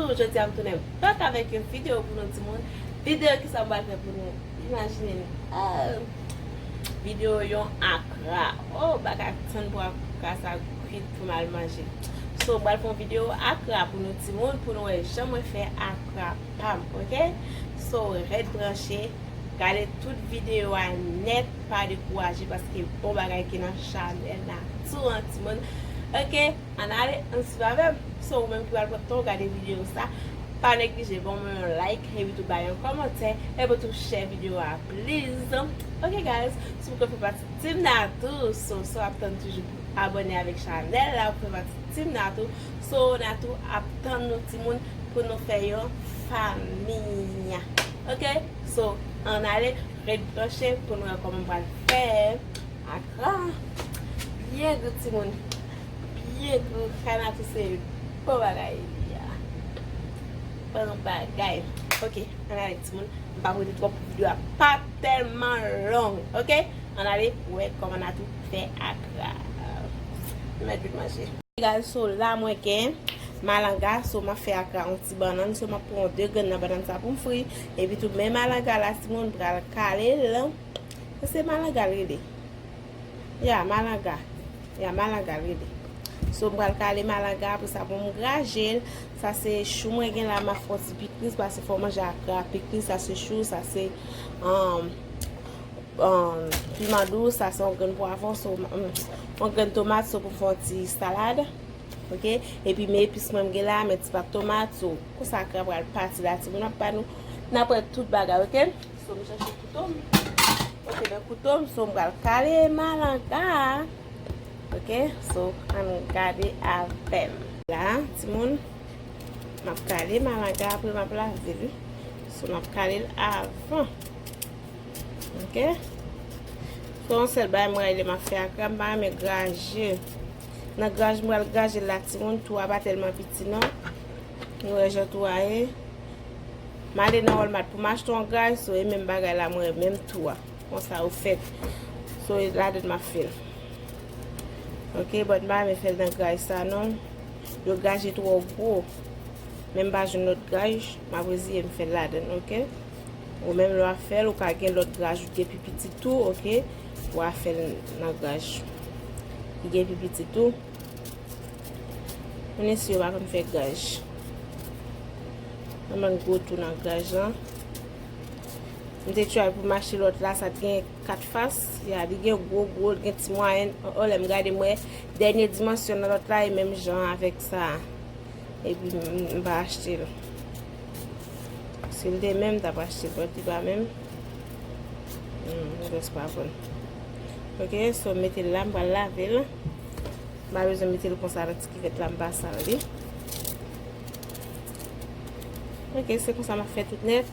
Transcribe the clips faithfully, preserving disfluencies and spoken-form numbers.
Jodi a m tounen back avèk yon videyo pou nou timoun. Videyo ki sa m pral fè pou nou? Imajine nou. Ah, videyo yon akra. Oh, m pa ka tann pou akra sa kwit pou m al manje. So, m pral fè yon videyo akra pou nou timoun, pou nou wè jan mwen fè akra pa m, oke? So, ret branche, gade tout videyo a nèt, pa dekouraje paske bon bagay ki nan chanèl Natou an timoun. Oke, ann ale, ann swiv avè m. So, ou menm ki pral pran tan w gade videyo sa, pa neglije ban mwen yon like, epi tou bay yon kòmantè, epi tou share videyo a, please. Oke, guys, si w fè pati Team Natou, so, sa w ap tann toujou pou abòne avèk chanèl la, pou fè pati Team Natou. So, Natou ap tann nou timoun pou nou fè yon fanmi. Oke? So, ann ale, ret branche pou nou wè kòman m pral fè akra. Byen gou timoun. Byen gou. Kay Natou se bon bagay li ye a. Bon bagay. Oke, ann ale timoun. M p ap rete twòp pou videyo a pa tèlman long. Oke? Ann ale wè kòman Natou fè akra. Mèt vin manje. Guys, so la mwen gen malanga, so m ap fè akra yon ti bannann, so m ap pran de grenn nan bannann sa pou m fri. Epi tou men malanga la timoun, m pral kale l. Se malanga l rele. Ya, malanga. Ya, malanga l rele. So m pral kale malanga, apre sa pou m graje l. Sa se chou mwen gen la, m ap fè yon ti pikniz, paske fò w manje akra pikniz, sa se chou, sa se, um, um, piman dous, sa se yon grenn pwavwon, so, um, yon grenn tomat, so pou m fè yon ti salad. Oke? Epi men epis mwen m gen la, men ti pat tomat, so konsa akra pral pati la, timoun ap ba nou, n ap wè tout bagay, oke? So m chèche kouto m. Oke, men kouto m, so m pral kale malanga. Oke, so ann gade avè m. La, timoun, m ap kale malanga, apre m ap lave l wi. So m ap kale l avan. Oke? So yon sèl bagay mwen lè m ap fè akra, m pa renmen graje. Nan graj m pral graje l la timoun, tou a pa tèlman piti non. Nou wè jan tou a ye. M ale nan Walmart pou m achte yon graj, so e menm bagay la mwen, menm tou a. Konsa ou fèt. So e ladann m ap fè l. Oke, but m pa renmen fè l nan graj sa non. Yo graje twò gwo. Men m pa jwenn lòt graj, m ap reziye m fè l ladann, oke? Ou menm lè w ap fè l, ou ka gen lòt graj ou gen pi piti tou, oke? W a fè l nan graj ki gen pi piti tou. Konnen si yo pa konn fè graj. Yon bann gwo tou nan graj lan. M te try pou m achte lòt la, sa t gen kat fas. Ya, li gen gwo, gwo, li gen ti mwayèn. O, lè m gade, m wè dènye dimansyon nan lòt la, e menm jan avèk sa. Epi m, m pa achte l. Si l te menm, m t ap achte l, but li pa menm. Hmm, m just pa konn. Oke, so m mete l la, m pral lave l. M pa bezwen mete l konsa nan ti kivèt la, m pa sal li. Oke, se konsa m ap fè tout nèt.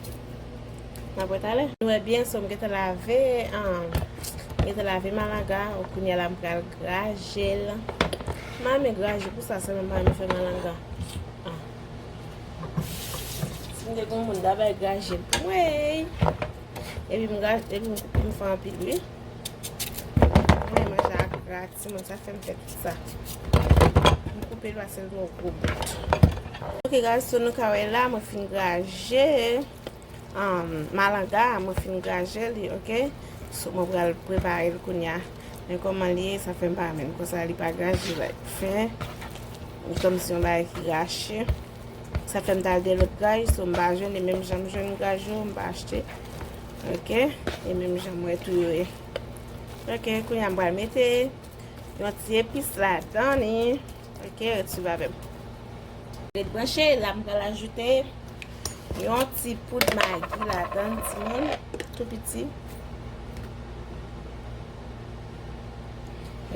N ap wè talè. Nou wè byen, so m gentan lave, ah, m gentan lave malanga, kounye a la m pral graje l. M pa renmen graje pou sa, sèlman m pa renmen fè malanga. Ah. Si m te gen yon moun ta bay graje l pou mwen. Epi m graje, epi m koupe m fè anpil wi. Mwen manje akra timoun, sa fè m fè tout sa. M koupe l pase l twò gwo bout. Ok guys, so nou ka wè la, mwen fin graje, um, malanga, mwen fin graje li, ok? So mwen pral prepare l kounye a. Men kòman li ye, sa fè m pa renmen l konsa, li pa graje like fen. Li kòmsi yon bagay ki rache. Sa fè m t al de lòt graj, so m pa jwenn li menm jan m jwenn graj yo, m pa achte. Ok? E menm jan m wè tou yo ye. Ok, kounye a m pral mete yon ti epis ladan li. Ok, ret swiv avè m. Ret branche, la m pral ajoute yon ti poud magi ladan, timoun, tou piti.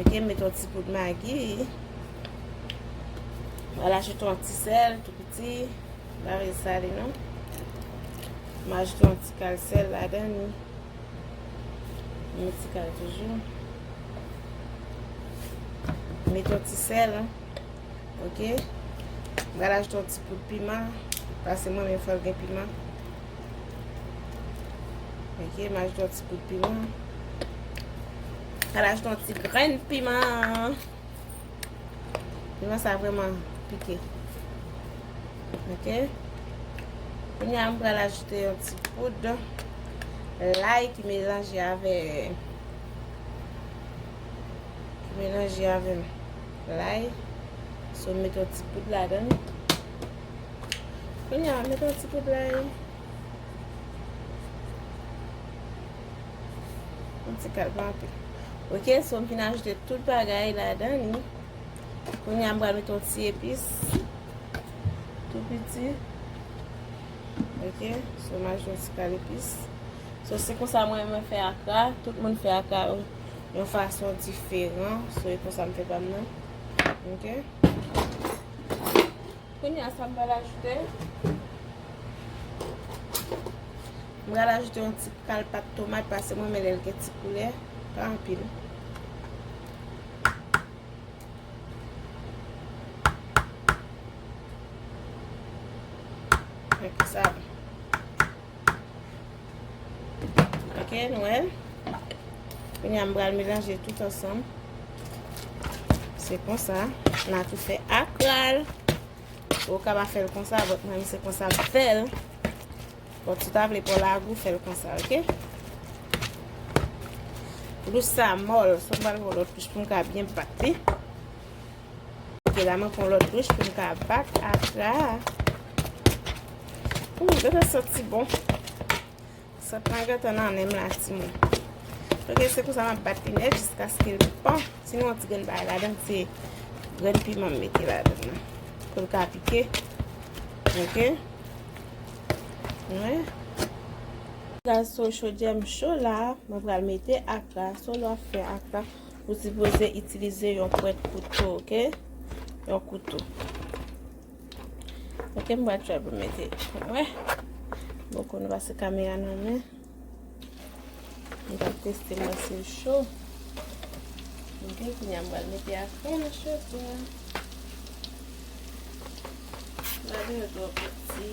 Ok, m mete yon ti poud magi. M pral ajoute yon ti sèl, tou piti. M pa vle sale non. M ajoute yon ti kal sèl ladan li. Yon ti kal toujou. Mete yon ti sèl. Ok. M pral ajoute yon ti poud piman. Paske mwen menm fò l gen piman. Ok, m ajoute yon ti poud piman. M pral ajoute yon ti grenn piman. Piman sa vrèman pike. Ok. Kounye a, m pral ajoute yon ti poud lay ki melanje avè, ki melanje avè lay. So, m mete yon ti poud ladan. Kounye a, m mete yon ti poud lay. Yon ti kal, pa anpil. Ok, so m fin ajoute tout bagay ladan li. Kounye a, m pral mete yon ti epis. Tou piti. Ok, so m ajoute yon ti kal epis. So, se konsa mwen, mwen fè akra. Tout moun fè akra yon, yon fason diferan. So, e konsa m fè pa m nan. Ok. Kounye a, sa m pral ajoute. M pral ajoute yon ti kal pat tomat, paske mwen renmen lè l gen ti koulè, pa anpil. Ok, sa bon. Ok, nou wè. Kounye a, m pral melanje tout ansanm. Se konsa, n a tou fè akra l. Ou ka pa fè l konsa, but mwen, se konsa m fè l. Bon, si w ta vle pa w lagou, fè l konsa, ok? Lous sa mòl, so m pral pran lòt kouch pou m ka byen bat li. Ok, la mwen pran lòt kouch pou m ka bat akra a. Ooh, gade santi bon. Sòt lan gentan nan nen m la, timoun. Ok, se konsa m ap bat li nèt jiskaske l pan. Sinon, yon ti grenn bagay ladan, se grenn piman m mete ladan nan. Pou l ka pike. Ok. Wi. Gaz sou chodyè m cho la, mwen pral mete akra. So, lè w ap fè akra, ou sipoze itilize yon pwent kouto, ok? Yon kouto. Ok, m pral try pou m mete. Wè. Bon, konnen pase kamera nan men. M pral teste m wè si l cho. Ok, kounye a m pral mete afè nan chodyè a. M pa bezwen twò piti.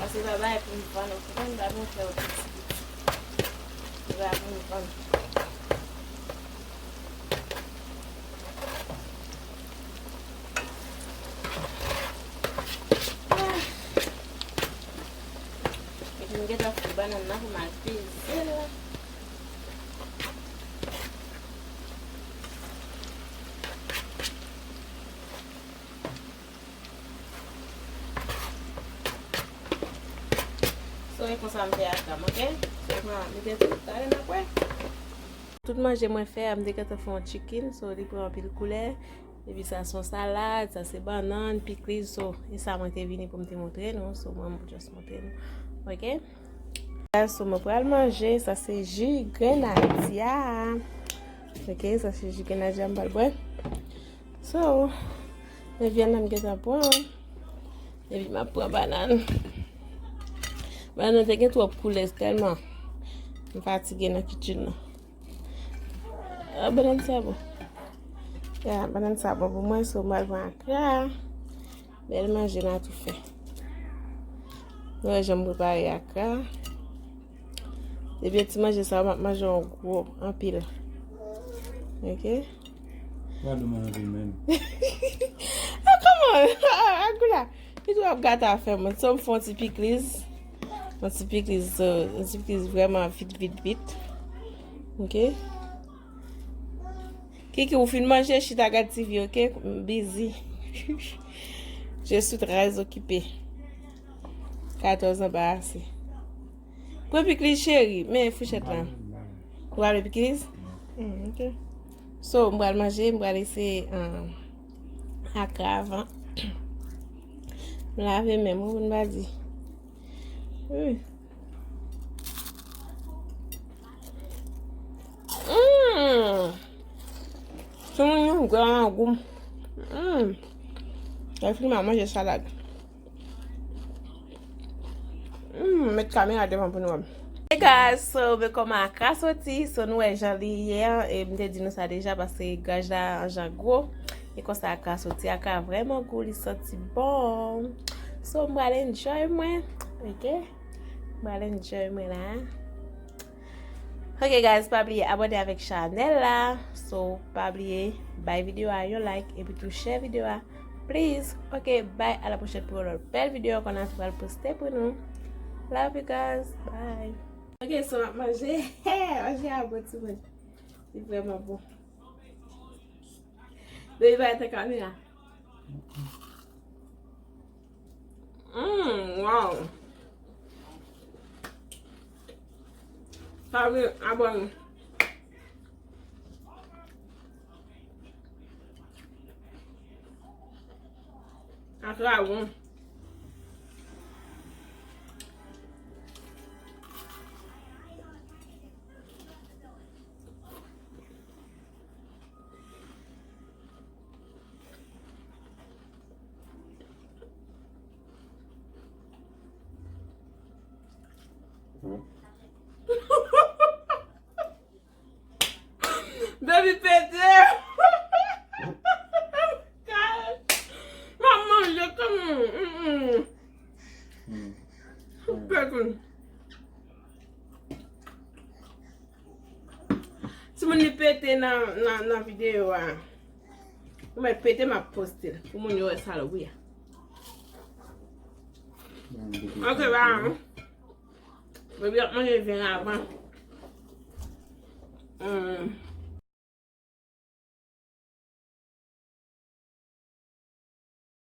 Paske se pa bagay pou m vann, ou konprann? M pa vin fè yon piti piti. Se pa pou m vann. Ah. Epi m gentan fè bannann nan pou m al peze l la. So, e konsa m fè akra m, ok? So, pran, mete tout talè n ap wè. Tout manje mwen fè a, m te gentan fè yon chicken, so, li pran anpil koulè. Epi sa se yon salad, sa se bannann, pikliz, so, e sa mwen te vini pou m te montre nou, so, mwen, m just montre nou, ok? Sa, so, mwen pral manje, sa se ji grenadya. Ok, sa se ji grenadya m pral bwè. So, men vyann nan m gentan pran. Epi m ap pran bannann. Bannann nan te gen twòp koulè tèlman m fatige nan kitchen nan. Ah, bannann sa bon. Ya, bannann sa bon pou mwen, so m pral pran akra. Bèl manje n a tou fè. Nou wè jan m prepare akra. Depi yon ti manje sa, m ap manje yon gwo, anpil. Ok? Gade mwen anpil menm. Ah, kòman? Ah, Agoula. Li tou ap gate afè mwen. So, m fè yon ti pikliz. Yon ti pikliz, euh, yon ti pikliz vrèman vit, vit, vit. Ok? Kiki, ou fin manje, chita gad T V, ok? M busy. Je suis très occupée. Katòz anbarase. Pran pikliz, cheri. Men fouchèt la. Ou pral pikliz? Mm, ok. So, m pral manje, m pral eseye, um, akra avan. M lave men m, ou konn pa di. Ui. Mm. Timoun yo, gran goum. Mm. Lè fini, m a manje salad. Mm, met kamera devan pou nou wè m. Hey guys, so, men kòman akra soti, so, nou wè jan li ye an, e m te di nou sa deja, paske graj la an jan gwo. E konsa a ka soti, a ka vrèman gou, li santi bon. So, m pral enjoy mwen, ok? M pral enjoy mwen la. Ok guys, pa bliye abòne avèk chanèl la. So, pa bliye bay videyo a yon like epi tou share videyo a. Please, ok, bye, a la pwochèn pou yon lòt bèl videyo konsa m pral poste pou nou. Love you guys, bye. Ok, so m ap manje. Manje a bon timoun. Li vrèman bon. Baby, pa ete kamera. Mm, wow. Fabri, abòne. Atravè. Baby pete. M ap manje tou. Mm, mm. Pete. Timoun li pete nan, nan, nan videyo a. Ou mèt pete, m ap poste l pou moun yo wè salopri a. Ok, ba. Baby ap manje vyen avan. Mm.